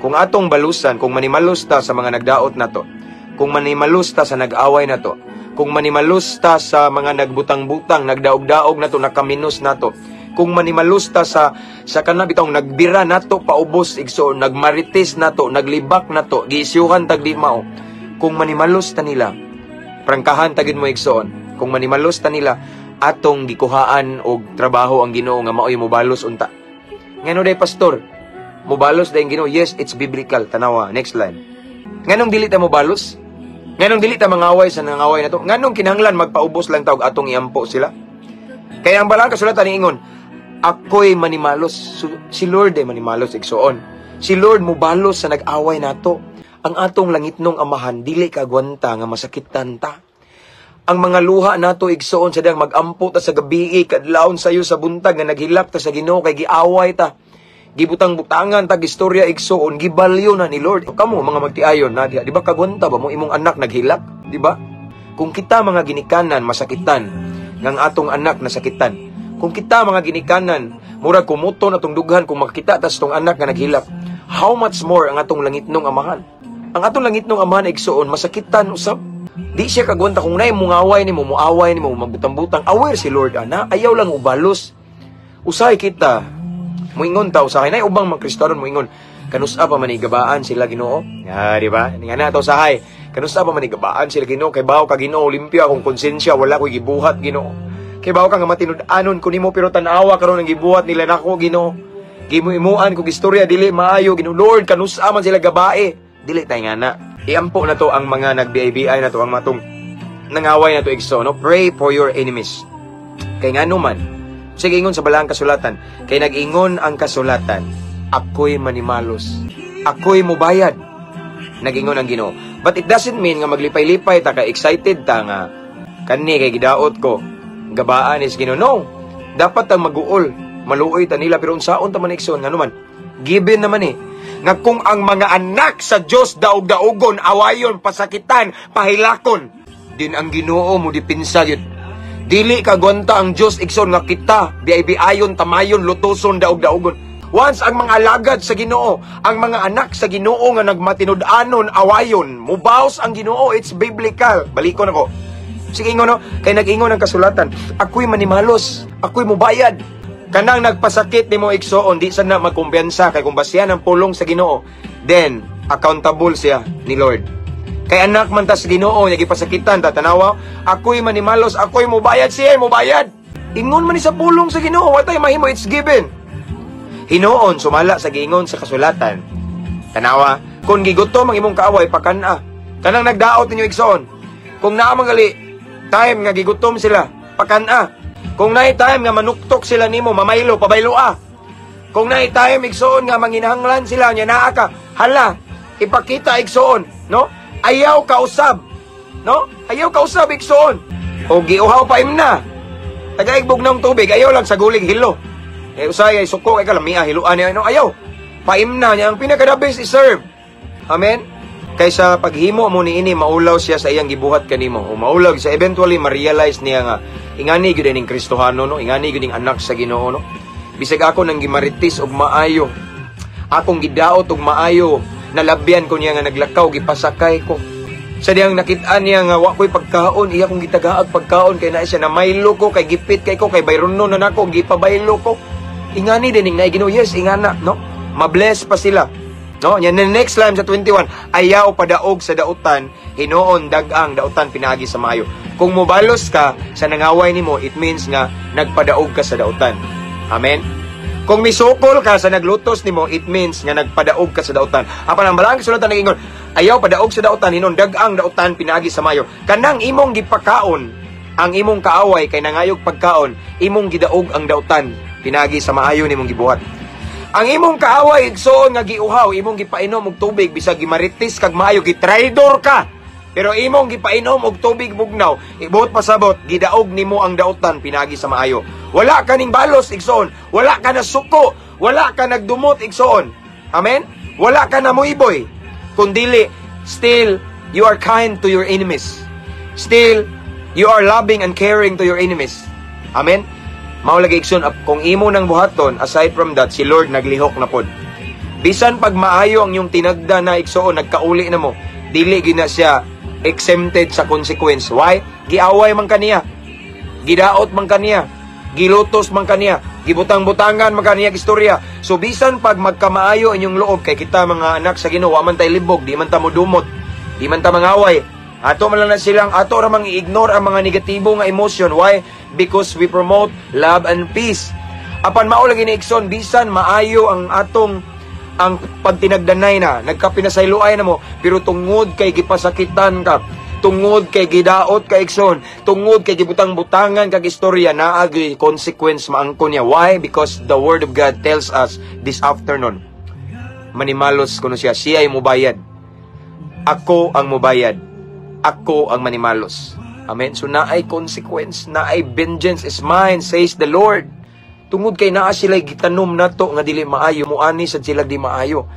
Kung atong balusan, kung manimalos ta sa mga nagdaot nato, kung manimalos ta sa nag-away nato, kung manimalos ta sa mga nagbutang-butang, nagdaog-daog nato, nakaminos nato, kung manimalos ta sa kana bitong nagbira nato paubos, igsoon, nagmarites nato, naglibak nato, giisyuhan tag di mao. Kung manimalos ta nila, prangkahan ta gid mo, igsoon. Kung manimalos ta nila, atong gikuhaan og trabaho ang Ginoo nga maoy mobalos unta. Ngano day, pastor? Mobalos day ang Ginoo? Yes, it's biblical. Tanawa, next line. Nganong dili ta mobalos? Nganong dili ta mangaway sa nangaway nato? Nganong kinahanglan magpaubos lang ta og atong iampo sila? Kaya ang balang kasulatan niingon, "Ako'y manimalos." So, si Lord ay manimalos, igsoon. Si Lord mobalos sa nag-away nato. Ang atong langitnong Amahan dili kagwanta nga masakitan ta. Ang mga luha nato, igsoon, sa dang magampo ta sa gabi, kadlawon sayo sa buntag nga naghilak ta sa Ginoo kay giaway ta. Gibutang-butangan tag istorya, igsoon, gibalyo na ni Lord. Kamo mga magtiayon na diha, di ba kagwanta ba mo imong anak naghilak, di ba? Kung kita mga ginikanan masakitan ngang atong anak nasakitan. Kung kita mga ginikanan murag kumuton atong dughan kung makita ta sa atong anak nga naghilak. How much more ang atong langitnong Amahan? Ang atong langitnong Amahan, igsoon, masakitan usab. Di siya kagwanta kung naay mungaway nimo, muaway nimo, magbutang-butang. Aware si Lord ana, ayaw lang ubalos. Usahay kita, muingon ta usahay nay ubang mga Kristohanon muingon, "Kanusa pa man gabaan sila, Ginoo?" Ah, di ba? Nga na to usahay. "Kanusa pa man gabaan sila, Ginoo? Kay bawo ka, Ginoo, limpyo akong konsensya, wala ko'y gibuhat, Ginoo. Kay bawo ka nga matinud-anon ko nimo, pero tan-awa karon ang gibuhat nila nako, Ginoo. Gimuimuan ko istorya dili maayo, Ginoo. Lord, kanusa man sila gabae?" Dili tay nga na. Iampo na to ang mga nag-BIBI na to, ang matong nangaway na to, igsoon, no? Pray for your enemies. Kay ngano man, sige, ingon sa balang kasulatan, kay nag-ingon ang kasulatan, "Ako'y manimalos. Ako'y mubayad. Nag-ingon ang Ginoo." But it doesn't mean nga maglipay-lipay ta ka, excited ta nga kani kay gidaot ko. Gabaan is Ginoo. No. Dapat ang maguol. Maluoy ta nila, pero unsaon ta man, igsoon, ngano man? Given naman eh nga kung ang mga anak sa Dios daog-daogon, awayon, pasakitan, pahilakon, din ang Ginoo mo dipinsa gyud. Dili kagwanta ang Dios, igsoon, nga kita biay-biayon, tamayon, lutuson, daog-daogon. Once ang mga alagad sa Ginoo, ang mga anak sa Ginoo nga nagmatinud-anon, awayon, mubaws ang Ginoo, it's biblical. Balikon ako. Sige, ingon no, kay nag-ingon ang kasulatan, "Ako'y manimalos, ako'y mubayad." Kanang nagpasakit nimo, igsoon, di sad na magkumpiyansa kay kung basihan ang pulong sa Ginoo, then accountable siya ni Lord. Kay anak man ta sa Ginoo, nya gipasakitan ta, tanawa, "Ako'y manimalos, ako'y mubayad." Siya mubayad. Ingon man ni sa pulong sa Ginoo, wa tay mahimo, it's given. Hinuon sumala sa giingon sa kasulatan. Tanawa, kung gigutom ang imong kaaway, pakan-a. Kanang nagdaot ninyo, igsoon. Kung naa mangali time nga gigutom sila, pakan-a. Kung naay time nga manuktok sila nimo, mamaylo, pabayloa. Kung naay time, igsoon, nga manginahanglan sila, nya naa ka, hala, ipakita, igsoon, no? Ayaw kausab, no? Ayaw kausab, igsoon. O giuhaw pa imna. Tagaigbog ng tubig, ayaw lang sa gulig hilo. Eh, usay ay suko kay kalamia, hiluan niya, no? Ayaw. Paimna niya, ang pinaka the best is serve. Amen? Kaysa paghimo mo niini, maulaw siya sa iyang gibuhat kanimo. O maulaw siya, eventually ma-realize niya nga ingani gyud ning Kristohano, no, ingani gyud ning anak sa Ginoo, no. Bisag ako nang gimaritis og maayo, akong gidaot og maayo, nalabyan ko niya nga naglakaw, gipasakay ko. Sa diyang nakit-an niya nga wa ko'y pagkaon, iya kong gitagaag pagkaon kay naa siya namaylo ko, kay gipit kay ko, kay bayrono na nako, gipabaylo ko. Ingani din ning naay Ginoo, yes, ingana, no? Mabless pa sila. No? Yan, the next line sa 21, ayaw padaog sa dautan, hinuon dag-ang dautan pinaagi sa maayo. Kung mobalos ka sa nangaway nimo, it means nga nagpadaog ka sa dautan. Amen? Kung misukol ka sa naglutos nimo, it means nga nagpadaog ka sa dautan. Apan ang balang kasulatan nag-ingon, ayaw padaog sa dautan, hinuon dag-ang dautan pinaagi sa maayo. Kanang imong gipakaon, ang imong kaaway kay nangayog pagkaon, imong gidaog ang dautan pinaagi sa maayo nimong gibuhat. Ang imong kaaway, igsoon, nga giuhaw, imong gipainom og tubig bisag gimarites kag maayo, gitraidor ka. Pero imong gipainom og tubig bugnaw, ibuot pasabot, gidaog nimo ang dautan pinagi sa maayo. Wala ka ning balos, igsoon, wala ka na suko, wala ka nagdumot, igsoon. Amen? Wala ka na muiboy. Kundili, still you are kind to your enemies. Still you are loving and caring to your enemies. Amen? Mao lagi, igsoon, kung imo nang buhaton, aside from that, si Lord naglihok na pod. Bisan pag maayo ang inyong tinagda na, igsuon, nagkauli na mo, dili gyud na siya exempted sa consequence. Why? Giaway man kaniya. Gidaot man kaniya. Gilutos man kaniya. Gibutang-butangan man kaniya istorya. So bisan pag magkamaayo inyong loob kay kita mga anak sa Ginoo, wa man tay libog, di man ta modumot, di man ta mangaway. Ato man lang na silang ato ra mang i-ignore ang mga negatibo nga emosyon. Why? Because we promote love and peace. Apan mao lagi ni, igsoon, bisan maayo ang atong ang pagtinagdanay na, nagkapinasayloay na mo, pero tungod kay gipasakitan ka, tungod kay gidaot ka, igsoon, tungod kay gibutang-butangan kag istorya, naa gyuy consequence maangkon niya. Why? Because the Word of God tells us this afternoon, manimalos kuno siya, siya ay mubayad. Ako ang mubayad. Ako ang manimalos. Amen. So naay consequence, naay "Vengeance is mine, says the Lord." Tungod kay naa sila gitanom nato nga dili maayo, muani sad sila di maayo.